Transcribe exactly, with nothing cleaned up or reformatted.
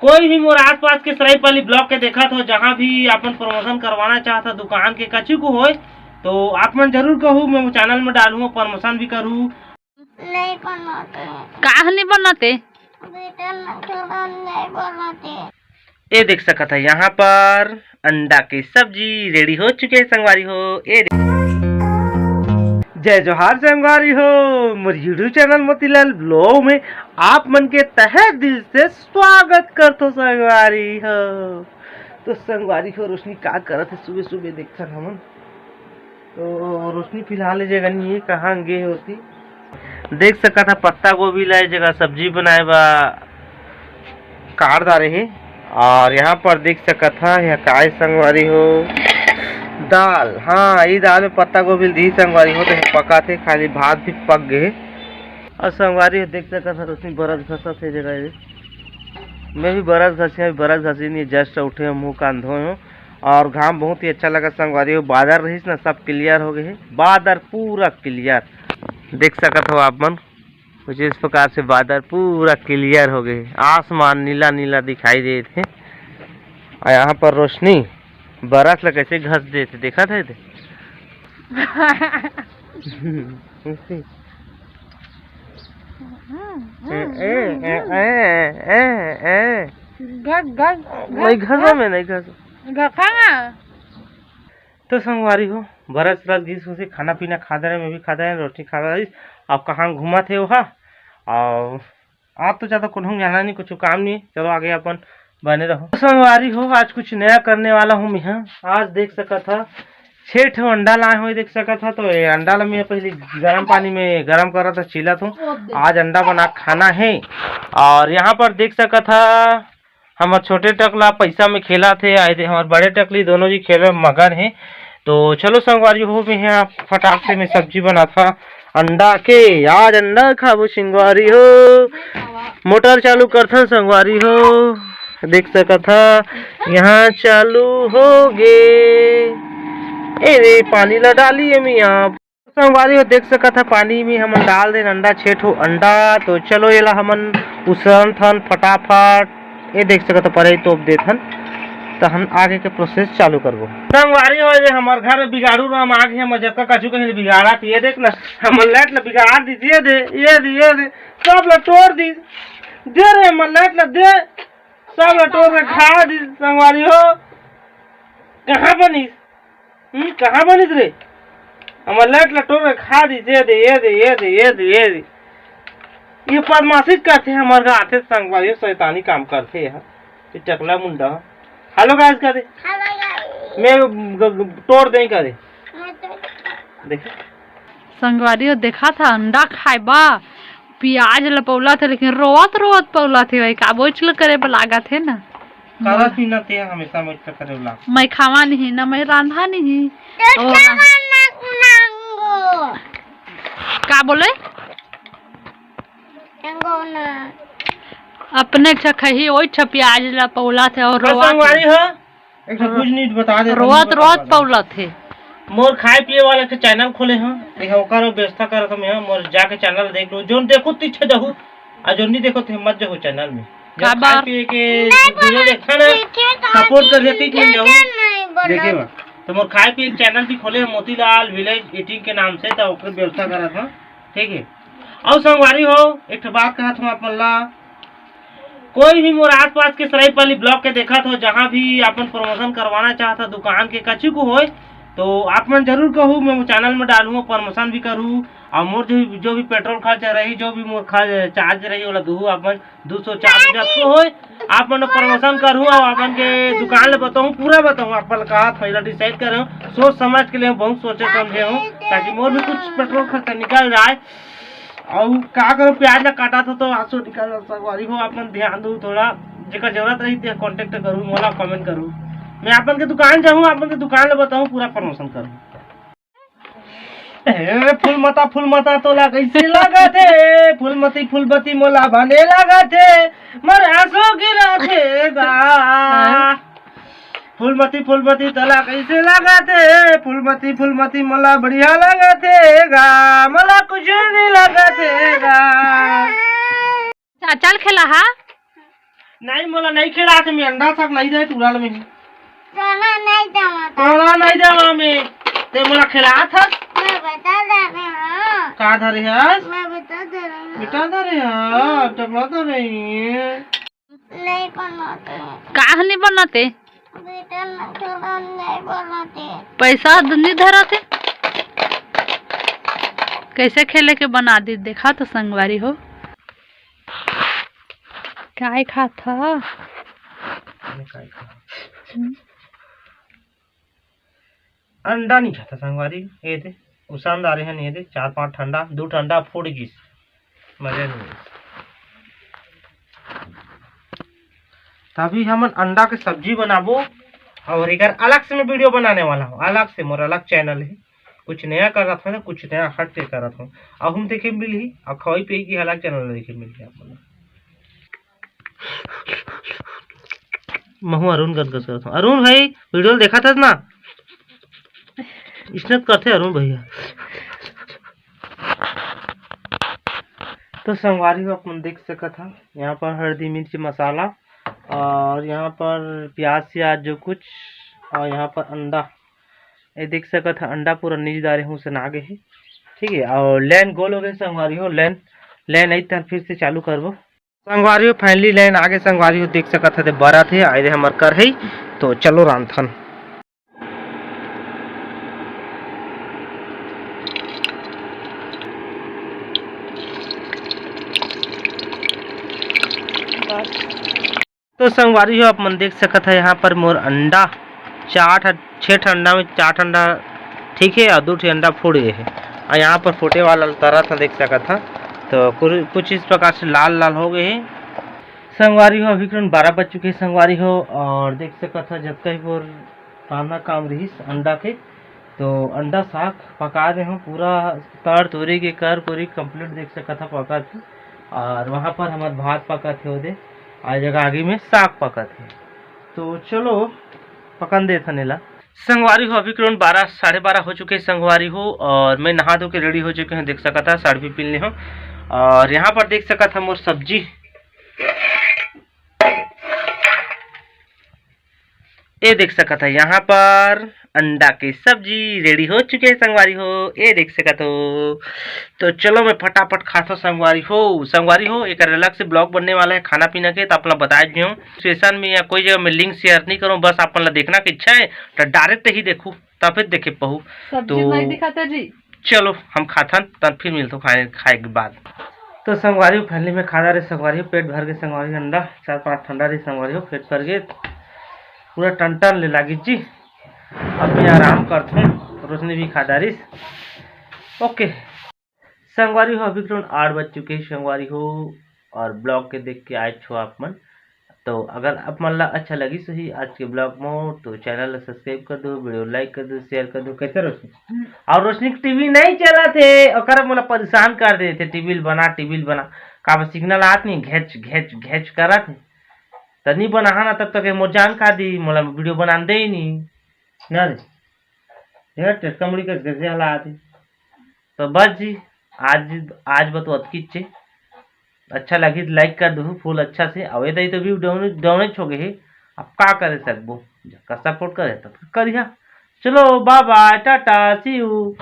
कोई भी मोर आसपास के सरायपाली ब्लॉक के देखत हो, जहाँ भी अपन प्रमोशन करवाना चाहत हो दुकान के, कछु को होय, तो आप मन जरूर कहू, मैं वो चैनल में डालूँ, प्रमोशन भी करूँ। नहीं बनाते। काहे नहीं बनाते? बेटा ना, थोड़ा नहीं बनाते। ये देख सकत है, यहाँ पर अंडा के सब्जी रेडी हो चुके हैं संगवारी हो। ये देख, जय जोहार संगवारी हो, मोर YouTube चैनल मोतीलाल ब्लॉग में आप मन के तहे दिल से स्वागत करथो संगवारी हो। तो संगवारी हो, रोशनी का करत है सुबह सुबह, देखथन हमन। तो रोशनी फिलहाल ये जगह नहीं है, कहाँ गे होती। देख सकत हा, पत्ता गोभी ला ये जगह सब्जी बनाए बा काट डारे हे। और यहाँ पर देख सकत हा, यहाँ काय संगवारी हो, दाल। हाँ, ये दाल में पत्ता गोभी दी संगवारी हो, तो पका थे, खाली भात भी पक गए। और संगवारी हो, देख सकत हा, रोशनी बरस घसत हे जगह ये। मैं भी बरस घसी, अभी बरस घसी नहीं, जस्ट उठे हूँ, मुँह कान धोए हूँ। और घाम बहुत ही अच्छा लगा संगवारी हो, बादर रहिस ना, सब क्लियर हो गए हे, बादर पूरा क्लियर देख सकत हो आप मन। कुछ इस प्रकार से बादर पूरा क्लियर हो गए हे, आसमान नीला नीला दिखाई देत हे। और यहाँ पर रोशनी बरस ला कैसे घस देत हे, देखत है ते? ए, ए, ए, ए, ए, ए। घस, घस, नहीं घस, घसा घस। में, नहीं घस। घसा ना। तो संगवारी हो, बरस रस घिस घुसी खाना पीना खा दे रहे, मैं भी खा दे रहे, रोटी खा रही। अब कहाँ घूमा थे वहाँ, और आप तो ज्यादा कोनो जाना नहीं, कुछ काम नहीं, चलो आगे अपन बने रहो। तो संगवारी हो, आज कुछ नया करने वाला हूँ मैं। हाँ, आज देख सकत हा, छह ठो अंडा लाए हो, देख सकत हा। तो ये अंडा ला मैं पहले गरम पानी में गरम करत हा, छीलत हूँ। आज अंडा बना खाना है। और यहाँ पर देख सकत हा, हमर छोटे टकला पैसा में खेला थे, आए थे हमर बड़े टकली, दोनों जी खेल में मगन है। तो चलो संगवारी हो, मैं यहाँ फटाक से मैं सब्जी बना था अंडा के। आज अंडा खाबो संगवारी हो। मोटर चालू करथन संगवारी हो, देख सकत हा, यहाँ चालू हो गे। ए रे, पानी ला डाली एमे आप। संगवारी हो, देख सकत हा, पानी में हमन डाल देन अंडा, छे ठो अंडा। तो चलो, एला हमन उसरन थन फटाफट। ये देख सकत हा, परे तोप देथन, तहन आगे के प्रोसेस चालू करबो। संगवारी हो, ये हमर घर में बिगाड़ू राम आ गए, हमर जतका कछु कहीं बिगाड़ा, ये देख ना, हमर लाइट ला बिगाड़ दी, ये दे, ये दे, ये दे, सब ला तोड़ दी, दे रे, हमर लाइट ला दे, सब ला तोड़ के खा दी, संगवारी हो। कहाँ बनिस? हम्म, कहाँ बनिस रे? हमर लाइट ला तोड़ के खा दी, ये दे, ये दे, ये दे, ये दे, ये दे। ये बदमाशी करथे, हमर घर आथे संगवारी, शैतानी काम करथे यहाँ। ये टकला मुंडा। हेलो गाइस कर दे। हेलो गाइस। मैं ग-, ग-, तोड़ दे कर दे। मैं तोड़ देखे। संगवारी हो, देखा था अंडा खाए बा, प्याज ल पौला थे, लेकिन रोवत रोवत पौला थे भाई, काबोच ल करे बर लागत हे ना। करत ही ना ते हमेशा मैं चक्कर उला। मैं खावा नहीं ना, मैं रांधा नहीं। तो और क्या करना कुनांगो? का बोले? एंगो ना। अपने छ खही, ओई छ प्याज ला पौला थे और बस रोवा संगवारी थे। हो, एक ठो रो-, कुछ नहीं बता दे, रोवत रोवत पौला थे। मोर खाए पिए वाला के चैनल खोले हूँ, देखा ओकर व्यवस्था करत हूँ मैं, मोर जाके चैनल देख लो, जोन देखो तीछ जाहू, आ जोन नहीं देखो ते मत जाहू चैनल में। जब काबर? खाए पिए के नहीं वीडियो बोला, देखा ना, ठीक है, सपोर्ट कर देती, ठीक है, जाहू। नहीं बोला। देखे बा, तो मोर खाए पिए के चैनल भी खोले हैं, मोतीलाल विलेज ईटिंग के नाम से, तो ओकर व्यवस्था करत हूँ, ठीक है। और संगवारी हो, एक ठो बात कहत हूँ आप मन ला, कोई भी मोर आसपास के सरायपाली ब्लॉक के देखत हो, जहाँ भी अपन प्रमोशन करवाना चाहत हो दुकान के, कछु को होय, तो आप मन जरूर कहू, मैं वो चैनल में डालूँ, प्रमोशन भी करूँ। और मोर जो, जो भी पेट्रोल खर्च रही, जो भी मोर खर्च, चार्ज रही, ओला दूहू आप मन, दो सौ चार सौ जतको होय, आप मन प्रमोशन करूँ और अपन के दुकान ले बताऊँ, पूरा बताऊँ, आप मन का पहला डिसाइड करूँ, सोच समझ के लिए बहुत सोचे समझे हूँ, ताकि मोर भी कुछ पेट्रोल खर्चा निकल जाए। अउ का करो, प्याज ला काटा था तो आंसू निकल रहा। संगवारी हो, आप मन ध्यान दो थोड़ा, जेकर जरूरत रही ते कॉन्टेक्ट करूँ, मोला कमेंट करूँ। मैं आप मन के दुकान जाऊँ, आप मन के दुकान ले बताऊँ, पूरा प्रमोशन करूँ। ए फूल मता, फूल मता तोला कैसे लागत हे? फूलमती, फूलमती मोला बने लागत हे, मोर आंसू गिरत हे गा। फूलमती, फूलमती तोला कैसे लागत हे? फूलमती, फूलमती मोला बढ़िया लागत हे गा, मोला कुछ नहीं लागत हे गा। चा-, चल खेला हा। नहीं, मोला नहीं खिलात, मैं अंडा तक नहीं दे टूरा ल में। तोला नहीं देवा था। तोला नहीं देवा मैं। ते मोला खिलात हस? मैं बेटा धरे हंव। का धरे हस? मैं बेटा धरे हंव। बेटा धरे हंव, टकला धरे हंव। नहीं बनाते। काहे नहीं बनाते? बेटा नहीं, तोला नहीं बनाते। पैसा नहीं धरते। कैसे खेले के बना दी, देखा तो संगवारी हो। काय खात ह? अंडा नहीं खाता संगवारी, ये दे उसान डारे हन, ये दे चार पांच ठंडा, दू ठंडा फूट गिस, मजा नहीं आइस। तभी हमन अंडा के सब्जी बनाबो और एकर अलग से मैं वीडियो बनाने वाला हूँ, अलग से मोर अलग चैनल है, कुछ नया करत हूँ ना, कुछ नया हट के करत हूँ। अब हम देखे मिलही और खवाई पिए की अलग चैनल देखे मिलही आप मन। महू अरुण गदगद करत हूँ। अरुण भाई, वीडियो देखत हस ना? इसने तो करथे अरुण भैया। तो संगवारी हो, आप मन देख सकत हा, यहाँ पर हल्दी, मिर्च, मसाला और यहाँ पर प्याज, सियाज जो कुछ, और यहाँ पर अंडा। ये देख सकत हा, अंडा पूरा नीच डारे हूँ, से ना गे हे। ठीक है, और लाइन गोल हो गए संगवारी हो, लाइन, लाइन आई तर फिर से चालू करबो। संगवारी हो, finally लाइन आगे संगवारी हो, देख सकत हते बरत हे, आए दे हमर कर है, तो चलो रांधथन। तो संगवारी हो, आप मन देख सकत है यहाँ पर मोर अंडा चार ठा, छः ठा अंडा में चार ठा अंडा ठीक है और दो ठे अंडा फूट गए है। और यहाँ पर फूटे वाला तरह था, देख सकत हा। तो कुर-, कुछ इस प्रकार से लाल लाल हो गए है संगवारी हो। अभी करीबन बारह बज चुके हैं संगवारी हो, और देख सकत हा जतका ही मोर रांधना काम रहिस अंडा के, तो अंडा साग पका दे हूँ पूरा, तड़ तोरी के कर पूरी complete देख सकत हा पका थे। और वहाँ पर हमार भात पका थे ओदे, आ जगह आगे में साग पका थे। तो चलो पकन दे थने ला। संगवारी हो, अभी करीबन बारह, साढ़े बारह हो चुके हैं संगवारी हो, और मैं नहा धो के ready हो चुके हैं, देख सकत हा, साड़ी भी पहन ले हूँ। और यहाँ पर देख सकत हा मोर सब्जी, ये देख सकत हा यहाँ पर अंडा के सब्जी ready हो चुके हैं संगवारी हो, ये देख सकत हो। तो चलो मैं फटाफट खाथो संगवारी हो। संगवारी हो, एक अलग से vlog बनने वाला है खाना पीना के, तो आप ला बता दी हूँ। Description में या कोई जगह में link share नहीं करूँ, बस आप मन ला देखना की इच्छा है तो direct ही देखू, तब फिर देखे पहू। सब्जी तो नहीं दिखाता जी। चलो हम खाथन, तब फिर मिलथो खाए, खाए के बाद। तो संगवारी हो, finally मैं खा डारे संगवारी हो, पेट भर के संगवारी हो, अंडा चार पांच ठंडा रही संगवारी हो, पेट भर के पूरा टन टन ले लागी जी। अब मैं आराम करथूँ, रोशनी भी खा डारिस। OK संगवारी हो, अभी करीबन आठ बज चुके हैं संगवारी हो, और vlog के देख के आए छो आप मन। तो अगर आप मन ला अच्छा लगिस होही आज के vlog में, तो channel ला subscribe कर दो, video like कर दो, share कर दो। कैसे रोशनी? हम्म। और रोशनी के TV नहीं चलत हे, ओकर मोला परेशान कर देथे, TV ल बना, TV ल बना। का बस signal आत नहीं, घेच घेच घेच करत हे। त नहीं बनाहा ना, तब तक ये मोर जान खा दी, मोला video बनान दे ही नहीं। ना रे, ये टेटका मुड़ी के जैसे हालात हे। तो बस जी, आज, आज बा तो अतकीच हे। अच्छा लगी तो like कर दू full अच्छा से। अउ ये दई तो view down, down हो गए हे। अब का करे सकबो, जब का support करे तब का करिहा। चलो bye bye, Tata, see you।